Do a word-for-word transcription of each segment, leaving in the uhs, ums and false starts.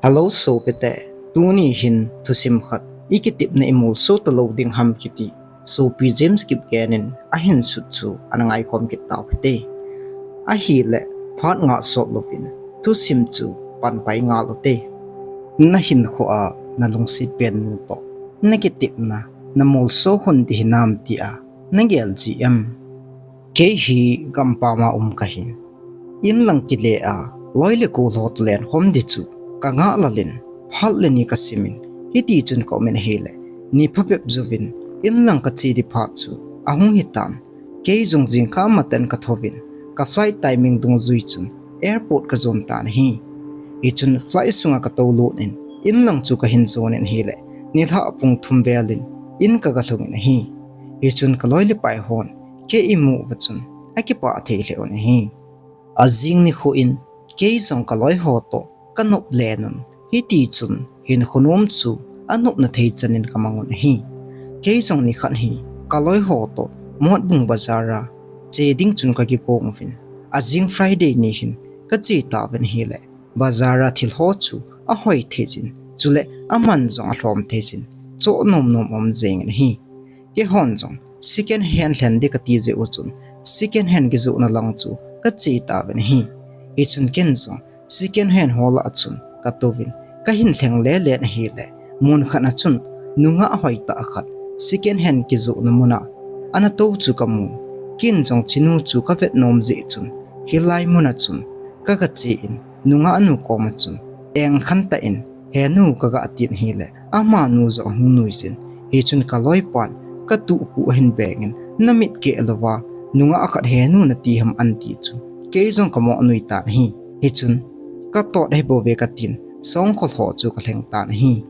Hello sopite, tuni hin thusim khat ikitepna imolso talou ding ham kiti Sopi James Kipgen in ahin sut chu ana ngaikhom kit tau hite. Ahile, phat ngah sot louvin thusim chu panpai ngal ute. Nahinkhoa nalungset pen nu toh nakitepna namolso hon ding hinam tia nagel ji em? Kei hi gampam a um kahin, inlang kile a loi le gol ho toh lenkhom ding chu kangah lal in, phat le ni kasimin, hitichun kaumin ahile, ni phabep jouvin inlang kache ding phat chu ahung hitan. Kei jong jingkah matah in kathouvin, ka flight timing dungjui chun airport kajon tan ahi. Hichun flight sunga katoulut in, inlang chu kahin jon in ahile, nilhah pung thum vel in in kagalhung in ahi. Hichun kaloi le pai hon kei imu uva chun akipah thei lheh un ahi. Ajing nikho in kei jong kaloi ho toh kanop len un, hitichun hinkho nom chu anopna thei chan in kamang un ahi. Kei jong nikhat hi kaloi ho toh Motbung Bazar a che ding chun kakigong uvin, ajing Friday ni hin kache tauvin ahile, bazar a thil ho chu ahoi thei jin, chule aman jong alhom thei jin, choh nom nom um jeng in ahi. Keihon jong second hand lhen ding kati jeh u chun, second hand kijohna lang chu kache tauvin ahi. Hichun ken jong second hand ho lah a chun katouvin, kahin lheng lele in ahile, mun khat a chun nungah hoitah khat second hand kijohna mun a ana tou chu kamun. Ken jong chinu chu kavet nom jeh chun, hilai mun a chun kagache in, nungah nu koma chun, engkhan tah in, "He nu," kaga tin ahile, amanu jong ahung nuijin. Hichun kaloipan katuh khu ahin bengin, "Namit keh louva nungah khat he nu nati ham?" ati chu, kei jong kamoh nui tan ahi. Hichun, "Katot ahibouve," katin, songkhol ho chu kalheng tan ahi.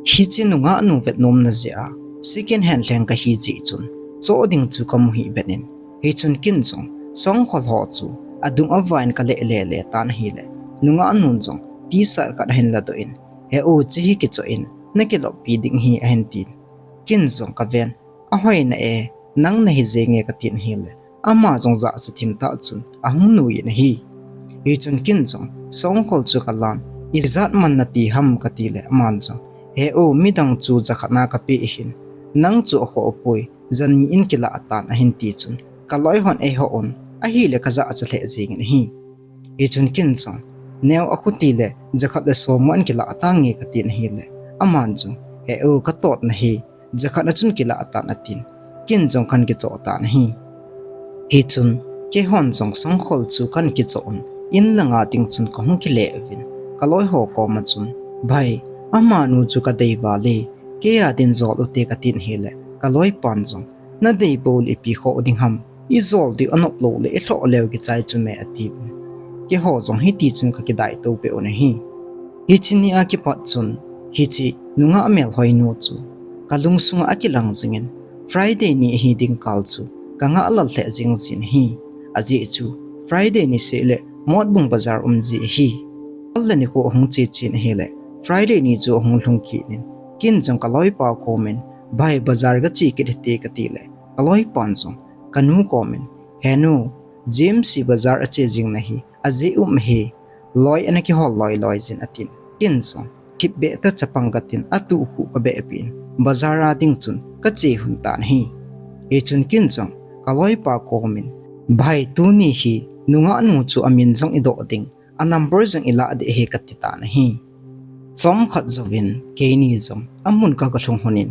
Hiche nungah nu vetnomna jeh a second hand lheng kahi jeh chun, choh ding chu kamu hih bet in, hichun ken jong songkhol ho chu adung avah in kaleh lele tan ahile, nungah nun jong T-shirt khat ahin ladoh in, "He u, hiche hi kichoh in, nakiloppi ding ahi," ahin tin. Ken jong kaven, "Ahoi na e, nang nahi jenge," katin ahile, ama jong jahcha thim tah chun ahung nui in ahi. Hichun ken jong songkhol chu kalan, "Ijat man nati ham?" katile, aman jong, "He u, midang chu jakhat na kapeh ahin, nang chu akhoh poi, jani in kilah tan," ahin ti chun, kaloi hon eiho un ahile, kaja acha lheh jeng in ahi. Hichun ken jong, "Neo, akhuti le jakhat le som mo in kilah tange," katin ahile, aman jong, "He u, katot nahi, jakhat na chun kilah tan," atin, ken jong kan kichoh tan ahi. Hichun, keihon jong songkhol chu kan kichoh un, in langa ding chun kahung kile uvin, kaloi ho koma chun, "Bhai, amanu chu kadei val e, kei a din jol ute," katin ahile, kaloipan jong, "Nadei bou le ipi khoh ding ham, ijol diu anop lou le ilhoh leu kichai chu me," atin. Keiho jong hitichun kakidai to peh un ahi. Hiche ni a kipat chun, hiche nungah melhoi nu chu kalung sunga akilang jingin, Friday ni ahi ding kal chu kangah lal lheh jing jin ahi. Ajeh chu Friday ni seh le Motbung Bazar um ji ahi. Kal le nikho ahung che chen ahile, Friday ni chu ahung lhung kit in, ken jong kaloipa komin, "Bhai, bazar kache kit hite," katile, kaloipan jong kanu komin, "He nu, James hi bazar ache jing nahi, ajeh um ahi, loi ana kihol loi loi jin," atin. Ken jong thipbeh tah chapang katin, atuh khu kabeh peh in, bazar a ding chun kache lhun tan ahi. Hichun ken jong kaloipa komin, "Bhai, tuni hi nungah nu chu amin jong idoh ding, a number jong ilah ding ahi," kati tan ahi. Chomkhat jouvin keini jong amun kagalhung lhon in,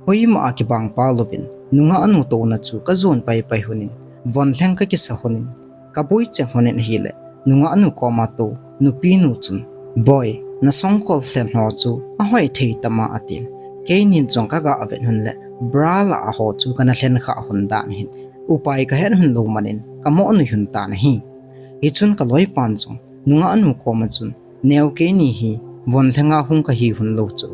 koima a kibang palouvin, nungah nu touna chu kajon paipai lhon in, von lheng kakisa lhon in, kaboi cheng lhon in ahile, nungah nu koma tou nupi nu chun, "Boi, nasongkhol lhen ho chu ahoi thei tama?" atin. Keinin jong kaga vet lhon le, bra lah a ho chu kana lhen kha lhon dan ahin, upai kahet lhon lou man in, kamoh nui lhon tan ahi. Hichun kaloipan jong nungah nu koma chun, "Neo, keini hi von lhenga hung kahi lhon lou chu,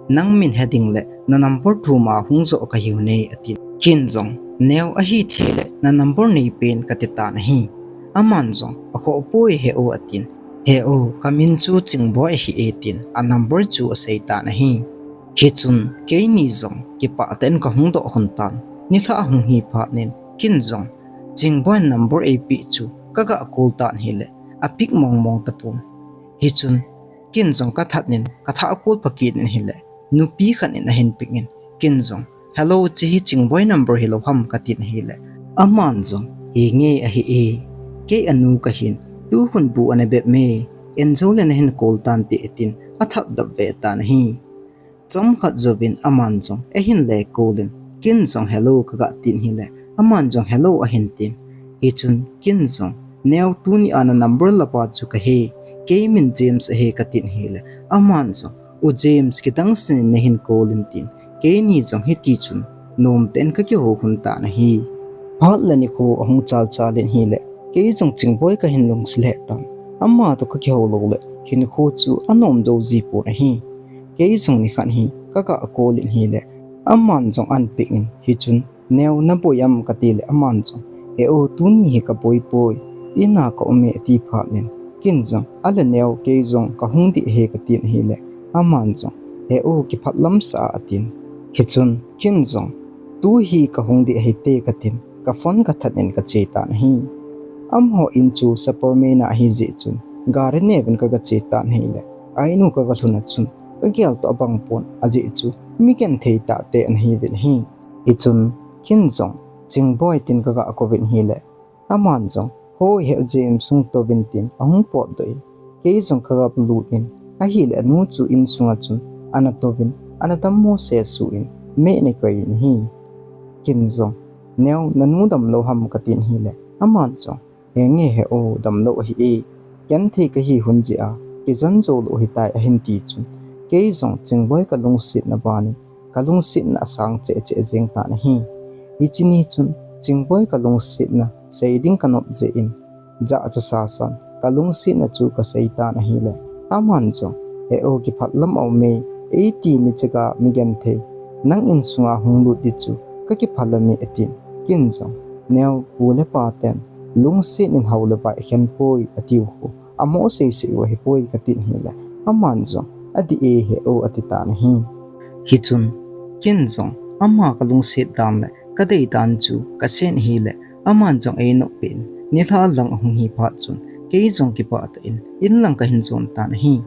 nang min he ding le na number thum a hung joh kahi lhon e," atin. Ken jong, "Neo, ahithei le na number neipen," kati tan ahi. Aman jong, "Akhoh poi, He u," atin. "He u, kamin chu Chingboi ahi e," tin a number chu asei tan ahi. Hichun keini jong kipah tah in kahung doh lhon tan. Nilhah ahung hi phat in ken jong Chingboi number eipeh chu kaga call tan ahile, apick mong mong tapon. Hichun Kin jong kathat in, katha akol pha kit in ahile, nupi khat in ahin ping in, kin jong, "Hello, hiche hi Chingboi number hilou ham?" katin ahile, aman jong, "Henge ahi e, kei anu kahin, tu hun bu ana bep me, en jou le nahin call tante," atin, athat dap ve tan ahi. Chomkhat jouvin aman jong, ahin le call in, kin jong, "Hello," kaga tin ahile, aman jong, "Hello," ahin tin. Hichun, kin jong, "Neo, tuni a na number lapa chu kahe, kei min James ahi," katin ahile, aman jong, "U James, kidang sinin nahin call in," tin, keini jong hiti chun, nomtah in kakihou lhon tan ahi. Phat le nikho ahung chal chal in ahile, kei jong Chingboi kahin lungset lheh tan. Ama toh kakihou lou le, hinkho chu anom jou ji pon ahi. Kei jong nikhat hi kaga call in ahile, aman jong ahin ping in, hichun, "Neo, naboi am?" kati le, aman jong, "He o, tuni hi kaboi poi, in a ka um e," ati phat in, kin jong, "Ale Neo, kei jong kahung ding ahi," katin ahile, aman jong, "He o, kipah lam sah a," atin. Hichun, kin jong, "Tu hi kahung ding ahi te," katin, ka phone kathat in kache tan ahi. Amaho in chu Sapormeina ahi jeh chun, gari neuvin kaga che tan ahile, a in u kaga lhun a chun, kagel toh abang pon, ajeh chu mi genthei tah te ana hiuvin ahi. Hichun, kin jong, "Chingboi," tin kaga kouvin ahile, aman jong, "Hoi, he u James, hung touvin," tin ahung potdoh in, kei jong kaga lut in, ahile anu chu insunga chun ana touvin, ana dammo sesuh in, meh ana koi in ahi. Kin jong, "Neo, nanu damlou ham?" katin ahile, aman jong, "Henge he o, damlou ahi e, genthei kahi hun jeh a, kijen jou lou ahitai," ahin ti chun, kei jong Chingboi kalungsetna ban in, kalungsetna asang cheh cheh jeng tan ahi. Hiche ni chun, Chingboi kalungsetna sei ding kanop jeh in, jahcha sasan, kalungsetna chu kasei tan ahile, aman jong, "He o, kipah lam a um e, eiti mi chaga mi genthei, nang insunga hung lut ding chu kakipah lam e," atin, kin jong, "Neo, pu le pa ten lungset in hao le bai akhen poi atiu khu, amo seisei u ahipoi," katin ahile, aman jong, "Adih e he o," ati tan ahi. Hichun, kin jong, ama kalungset dan le kadei dan chu kasen ahile, aman jong einop in, nilhah lang ahung hi phat chun, kei jong kipah tah in, in lang kahin jon tan ahi.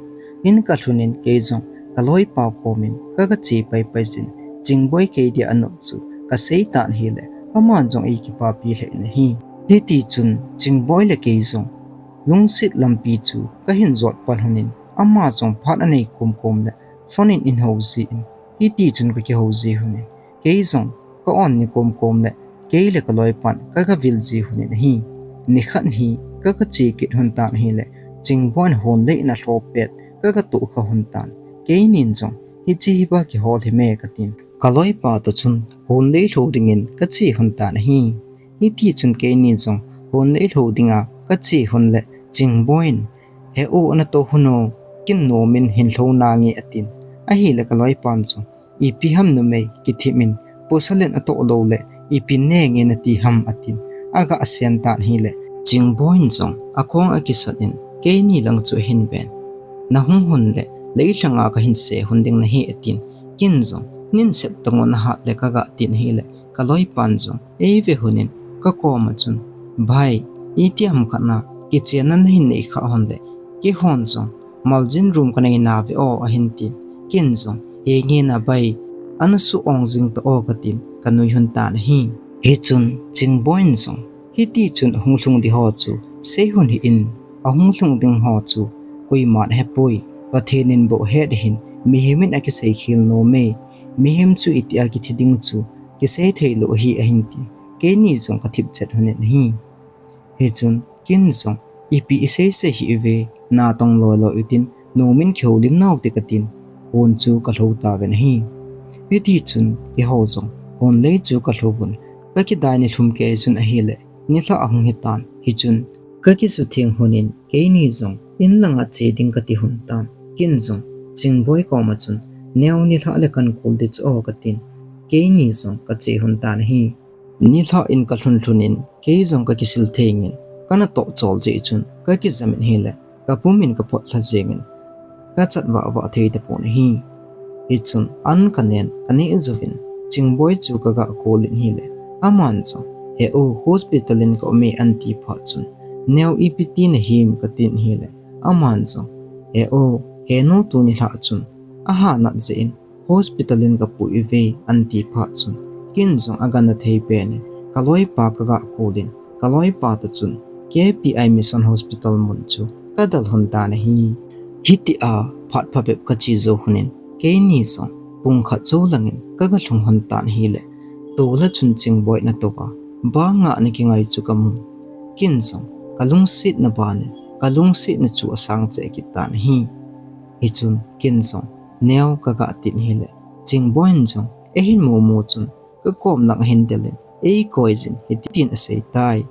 In kalhun in kei jong kaloipa kom in kaga che paipai jin, Chingboi kei dia anop chu kasei tan ahile, aman jong eikipapi lheh in ahi. Hiti chun Chingboi le kei jong lungset lampi chu kahin jot pan lhon in, ama jong phat anei komkom le phone in eihou jin, hiti chun kakihou ji lhon in, kei jong ka-on ni komkom le kei le kaloipan kaga vil ji lhon in ahi. Nikhat hi kaga che kit lhon tan ahile, Chingboi in hon lei in alho pet kaga tohkha lhon tan. Keinin jong, "Hiche hi ipi kihol hi me?" katin, kaloipa toh chun hon lei lho dingin kache lhon tan ahi. Hiti chun keini jong hon lei lho dinga kache lhon le, Chingboi in, "He o, ana toh lhon o, kin nom in hin lho nange," atin. Ahile kaloipan jong, "Ipi ham numei, kithim in, pasal in atoh lou le ipi nenge nati ham?" atin, aga sen tan ahile, Chingboi in jong akong akisot in, keini lang chu ahin ven. "Nahung lhon le, leilhanga kahin se lhon ding nahi," atin, kin jong, "Nin sep tang o, nahat le," kaga tin ahile, kaloipan jong eive lhon in, kakoma chun, "Bhai, itiham khat na kichenna nahin nei kha lhon le, keihon jong maljin room kanei nave o," ahin tin, kin jong, "Henge na bhai, ana suh ong jing ta o," katin, kanui lhon tan ahi. Hichun Chingboi in jong, "Hiti chun ahung lhung ding ho chu sei lhon hih in, ahung lhung ding ho chu koiman ahepoi, Pathen in bou ahet ahin, mihem in akisei khel nom e, mihem chu itia kithi ding chu kisei thei lou ahi," ahin tin, keini jong kathip chet lhon in ahi. Hichun kin jong, "Ipi isei sei hih uve, natong loi loi utin, nom in kihoulim nau te," katin, hon chu kalho tauvin ahi. Hiti chun keiho jong hon lei chu kalho un, kakidai ni lhum kei chun ahile, nilhah ahung hi tan. Hichun kakisutheng lhon in, keini jong in langa che ding kati lhon tan. Kin jong Chingboi koma chun, "Neo, nilhah le kan call ding chu o," katin, keini jong kache lhon tan ahi. Nilhah in kalhun lhun in, kei jong kakisil theng in, kana toh chol jeh chun kakijam in ahile, kapum in kaphot lha jeng in, kachat vah vah thei tapon ahi. Hichun an kanen, kaneh jouvin, Chingboi chu kaga call in ahile, aman jong, "He o, hospital in ka um e," ahin ti phat chun, "Neo, ipi ti nahim?" katin ahile, aman jong, "He o, Henu tuni lhah chun aha nat jeh in hospital in gapui uve, anti phat chun ken jong agana thei pen in kaloipa kaga call in, kaloipa toh chun K P I Mission Hospital mun chu kadel lhon tan ahi. Hitia phat phabep kache jou lhon in keini jong pung khat jou lang in kaga lhung lhon tan ahile, tol a chun Chingboi natouva banga ana kingai chu kamun, ken jong kalungsetna ban in kalungsetna chu asang cheh kit tan ahi. Hichun ken jong Neo kaga tin ahile, Chingboi in jong eihin mumu chun kakom lang ahin del in eikoi jin hitin asei tai,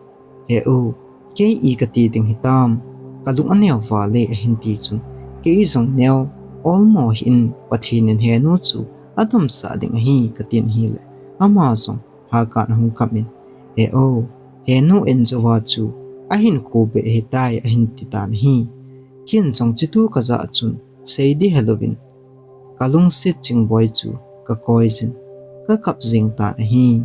He u, kei i kati ding hitam, kalung aneo vale, ahin ti chun kei jong Neo, olmo hih in, Pathen in henu chu adomsah ding ahi katin ahile, ama jong hakan ahung kam in, He u, henu en jouva chu ahinkho beh ahitai, ahin ti tan ahi. Ken jong chuti kajah chun seidi helouvin kalungset Chingboi chu kakoi jin kakap jeng tan ahi.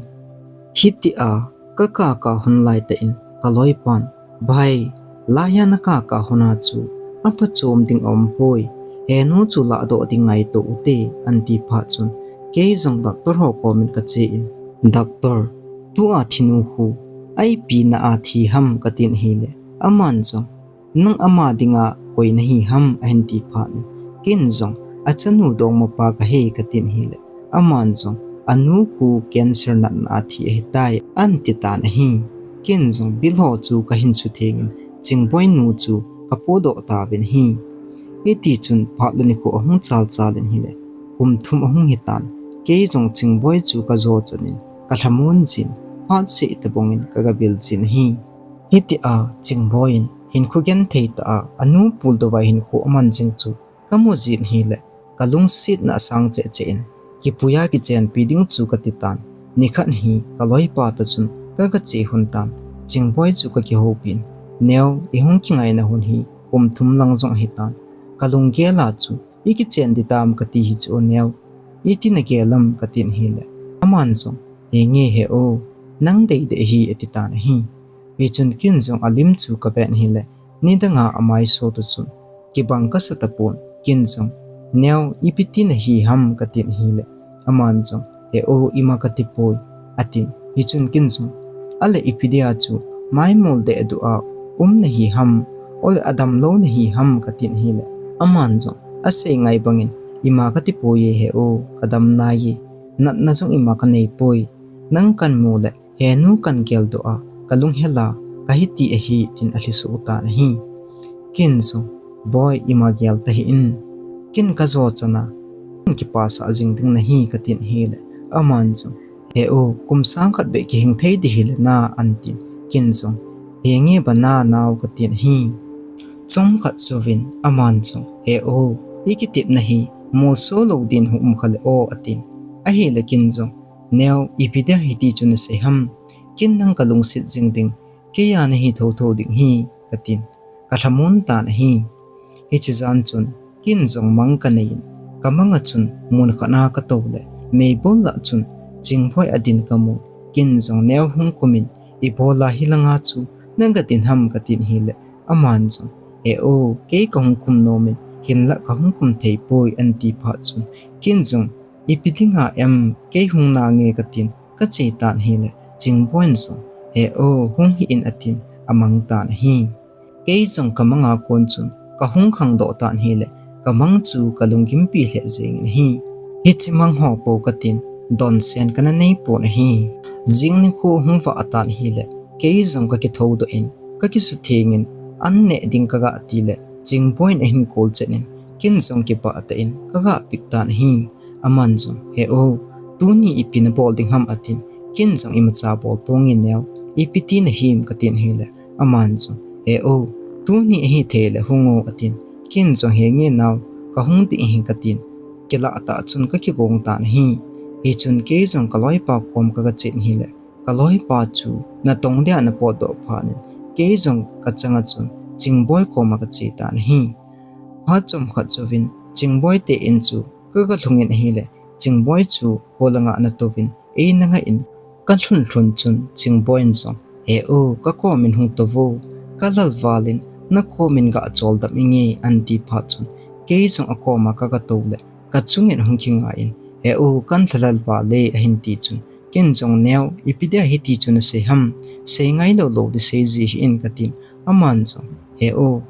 Hitia kakap kahon laitah in kaloipan, Bhai, laiya nakap kahon a chu aphachom ding aumpoi, henu chu ladoh ding ngaito ute, anti phat chun kei jong doctor ho komin kache in, Doctor, tua thinu khu ipi na a thi ham katin ahile, aman jong, Nang ama dinga koi nahi ham, ahin ti phat in ken jong achanu dongmapa kahi katin ahile, aman jong anu khu cancer natna a thi ahitai, anti tan ahi. Ken jong bill ho chu kahin sutheng in Chingboi nu chu kapodoh tauvin ahi. Hiti chun phat le nikho ahung chalchal in ahile, kum thum ahung hitan, kei jong Chingboi chu kajo chan in kalhamon jin, phat seh tabang in kaga vil jin ahi. Hitia Chingboi in hinkho genthei tah a anu puldouva hinkho aman jing chu kamu jin ahile, kalungsetna asang cheh cheh in, kipuiya kichenpi ding chu kati tan. Nikhat hi kaloipa toh chun kaga che lhon tan, Chingboi chu kakihoupi in, Neo, ihung kingaina lhon hi kum thum lang jong ahitan, kalunggel a chu ikichen ding tam kati hichu o Neo, iti nagel am katin ahile, aman jong, Henge he u, nang deidei hi, ati tan ahi. Hichun ken jong alim chu kavet in ahile, nidanga amaiso toh chun kibang kasa tapon, ken jong, Neo, ipi ti nahi ham katin ahile, aman jong, He u, ima katipoi, atin. Hichun ken jong, Ale ipi dia chu maimol dehduh a um nahi ham, ole adamlou nahi ham katin ahile, aman jong asei ngai bangin, Ima katipoi e he u, kadam nai e, natna jong ima kaneipoi, nang kamu le henu kageldoh a kalunghel a kahiti ahi, tin alhiso tan ahi. Ken jong, Boi, ima gel tahih in, ken kajo chan a ken kipasah jing ding nahi katin ahile, aman jong, He u, kum sang khat beh kihing thei ding hile na, antin, ken jong, Henge bana nao katin ahi. Chomkhat jouvin aman jong, He u, ikitepna hi molso lou din hung um kha le o, atin. Ahile ken jong, Neo, ipi dia hiti chu nasei ham, ken nang kalungset jing ding, keiya nahi thotho ding hi, katin kalhamon tan ahi. Hiche jan chun ken jong mang kanei in, kamang a chun mun khat a katou le, meibol lah chun Chingboi adin kamun, ken jong Neo hung kum in, Ibola hilanga chu naga din ham katin ahile, aman jong, He u, kei kahung kum nom in, hinlah kahung kum theipoi, anti phat chun ken jong, Ipi dinga em, kei hung nange katin kache tan ahile, Chingboi in jong, He u, hung hih in, atin amang tan ahi. Kei jong kamang a kon chun kahung khangdoh tan ahile, kamang chu kalunggimpi lheh jengin ahi. Hiche mang ho pou katin donsen kana neipon ahi. Jing nikho hung vah tan ahile, kei jong kakithoudoh in, kakisutheng in, an neh ding kaga tile, Chingboi in ahin call chet in, ken jong kipah tah in kaga pick tan ahi. Aman jong, He u, tuni ipi nabol ding ham, atin, ken jong, Imacha bol ponge Neo, ipi ti nahim, katin ahile, aman jong, He u, tuni ahithei le hung o, atin, ken jong, Henge nao, kahung ding ahi, katin, kilah tah chun kakigong tan ahi. Hichun kei jong kaloipa kom kaga chen ahile, kaloipa chu natong dia ana potdoh phat in, kei jong kachang a chun Chingboi koma kache tan ahi. Phat chomkhat jouvin Chingboi te in chu kaga lhung in ahile, Chingboi chu holanga anatouvin, eina ngai in kalhun lhun chun Chingboi in jong, He u, kakom in hung touvo, kalal val in nakom in gacholdam inge, anti phat chun Kei jong akoma kagatou le, kachungin ahung kingai in, "He u, kan lhalal vale," ahin ti chun, ken jong, "Neo, ipi dia hiti chu nasei ham? Sei ngai lou lou di sei ji hih in," katin. Aman jong, "He u,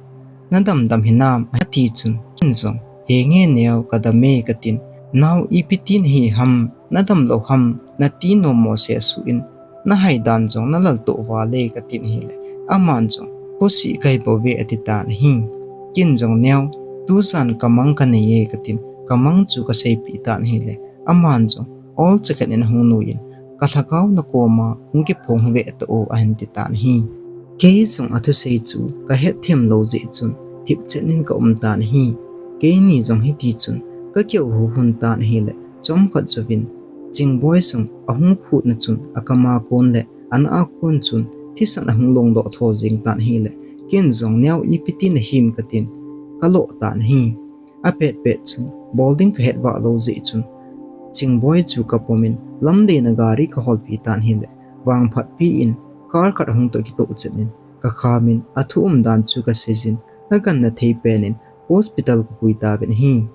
nadam dam hinam?" ati chun, ken jong, "He nge Neo, kadam e," katin. "Nao, ipi tin ahi ham? Nadam lou ham? Nati nom mo seh suh in, nahai dan jong nalal toh vale," katin ahile, aman jong, "Khosih kahi bou ve," ati tan ahi. Ken jong, "Neo, tujan kamang kanei e," katin, kamang chu kaseipeh tan ahile, aman jong, olcha khat in ahung nuiyin, "Kalhagao nakoma hung kiphong ve tao o," ahin ti tan ahi. Kei jong athusei chu kahet them lou jeh chun, thipchet in kaum tan ahi. Keini jong hiti chun kakihou hun tan ahile, chomkhat jouvin, Chingboi jong ahung khutna chun, akama kon le ana a kon chun thisan ahung longdoh tho jeng tan ahile, ken jong, "Neo, ipi tin nahim?" katin, kalo tan ahi. Apet pet chun, bol ding kahet vah lou jeh chun, Chingboi chu kapomin, lamlen a gari kaholpi tan ahile, vangphatpi in, car khat ahung toh kitoh chet in, kakhamin, athu umdan chu kaseijin, aganna thei pen in, hospital kapui tauvin ahi.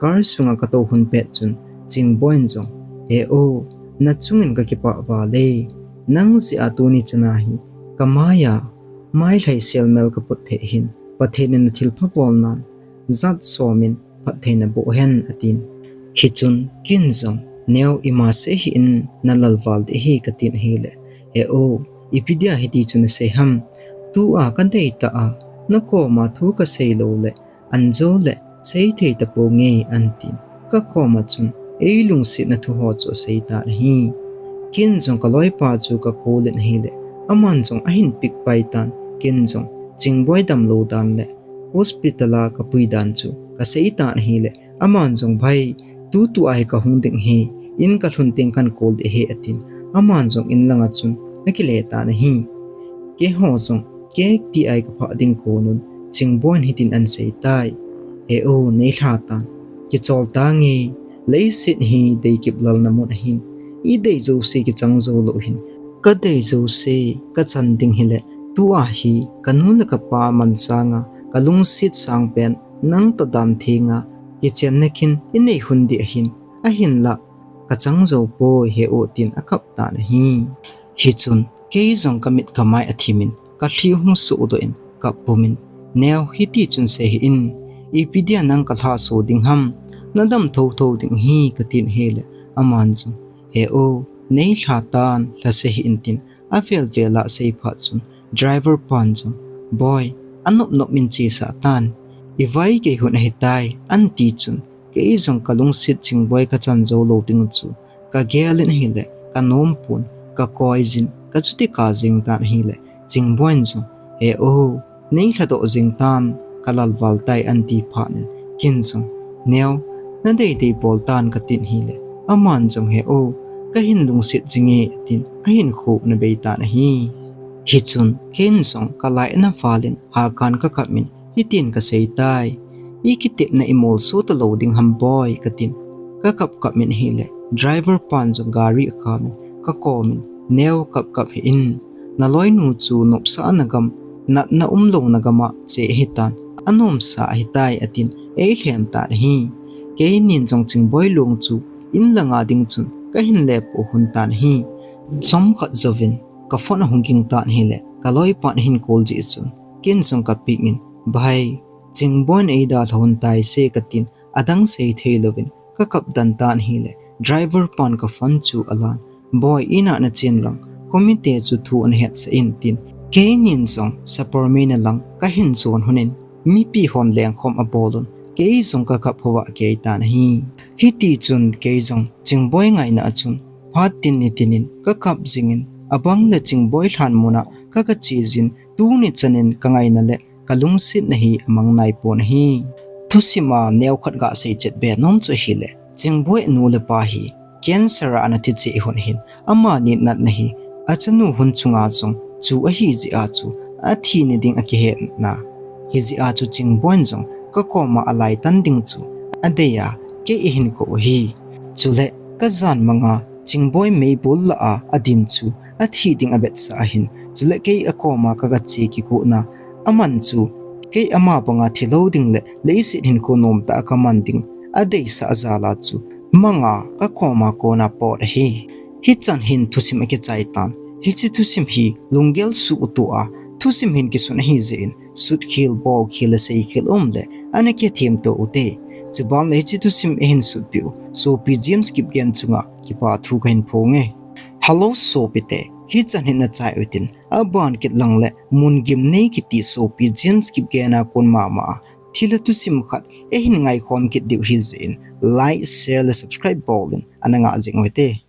Car sunga katou hun pet chun, Chingboi in jong, "He u, nachungin kakipah vale. Nang jeh a tuni chana hi kamaiya mailhai selmel kaput thei hin, Pathen in nathilpha bolnan jat somin phattheina boh hen," atin. Hichun, ken jong, "Neo, ima seh hih in, nalal val ding ahi," katin ahile, "He u, ipi dia hiti chu nasei ham? Tua kadei tah a, nakoma thu kasei lou le, anjo le, seithei tapou nge," ahin tin. Kakoma chun, eilungsetna thu ho chu asei tan ahi. Ken jong kaloipa chu kakou len ahile, aman jong ahin pick pai tan, ken jong, Chingboi damlou dan le, hospital a kapui dan chu kasei tan ahile, aman jong, "Bhai, tutua hi kahung ding ahi, in kalhun teng kan call ding ahi," atin, aman jong in langa chun akile tan ahi. Keiho jong K P I kaphah ding konun, Chingboi in hitin ahin sei tai, "He u, neilha tan, kichol tange, leiset hi deikip lalna mun ahin, idei jouse kichang jou lou hin, kadei jouse kachan ding hile, tua hi kanu le kapa man sanga kalungset sangpen nang toh dan thenga kichenna khin inei hun ding ahin, ahinlah kachang jou poi he u," tin akap tan ahi. Hichun, kei jong kamit kamai athimin, kalhi hung sohdoh in, kap pumin, "Neo, hiti chun sei hih in, ipi dia nang kalha so ding ham, nadam thotho ding ahi," katin ahile, aman jong, "He u, neilha tan, lhase hih in," tin, avel vel a asei phat chun, driver pan jong, "Boi, anop nop in chesah tan, ivaigei hun ahitai," ahin ti chun, kei jong kalungset Chingboi kachan jou lou ding chu kagel in ahile, kanom pon, kakoi jin, kachuti kap jeng tan ahile, Chingboi in jong, "He u, neilhadoh jeng tan, kalal val tai," ahin ti phat in, ken jong, "Neo, nadei dei bol tan," katin ahile, aman jong, "He u, kahin lungset jinge," atin, ahin khona bei tan ahi. Hichun, ken jong kalai ana val in, hakan kakap in, hitin kasei tai, "Ikitepna imolso talou ding ham boi," katin, kakap kap in ahile, driver pan jong gari akhamin, kakomin, "Neo, kap kap hih in, naloinu chu nopsahna gam, natna umlouna gam a che ahitan, anomsa ahitai," atin, eilhem tan ahi. Keinin jong Chingboi long chu in langa ding chun kahin lepo hun tan ahi. Chomkhat jouvin, kaphone ahung ging tan ahile, kaloipan ahin call jeh chun, ken jong ka pick in, "Bhai, Chingboi in eidalha hun taise," katin, adang sei thei louvin, kakap den tan ahile, driver pan kaphone chu alan, "Boi, in'a nachen lang, khomite chu thu ana hetsah in," tin, keinin jong, Sapermeina lang kahin jon hun in, mipi hon lengkhom abolun, kei jong kakap hovah kei tan ahi. Hiti chun kei jong, Chingboi ngaina a chun, phat tin nitin in kakap jingin, abang le Chingboi lhan mun'a kagache jin, tuni chan in kangaina le kalungsetna hi amang naipon ahi. Thusim a neokhat gasei chet be nom chu ahile, Chingboi nu le pa hi cancer a ana thi cheh hun hin, amani natna hi achanu hun chunga jong chu ahi jeh a chu athi ni ding akihetna. Hijeh a chu Chingboi in jong kakoma alaitan ding chu adei a, kei ahin kou ahi. Chule kajan manga Chingboi meibol lah a adin chu athi ding abetsah ahin, chule kei akoma kagache kigotna aman chu Kei ama banga thilou ding le leiset hinkho nomtah a kaman ding adeisah jal a chu manga kakoma kona pot ahi. Hichan hin thusim akichai tan. Hiche thusim hi lunggel suhtoh a thusim hin kisun ahijeh in sutkhel, bolkhel le seikhel um le ana kithemto ute. Chuban le hiche thusim eihin sutpeh u sopi James Kipgen chunga kipa thu kahin phonge. Hello sopite, hichan hin nachai utin, aban kit lang le Mun Gimnei kiti sopi James Kipgen a kon mama a thilha thusim khat eihin ngaikhom kit diu ahijeh in like, share le subscribe bolin ana ngah jing uhite.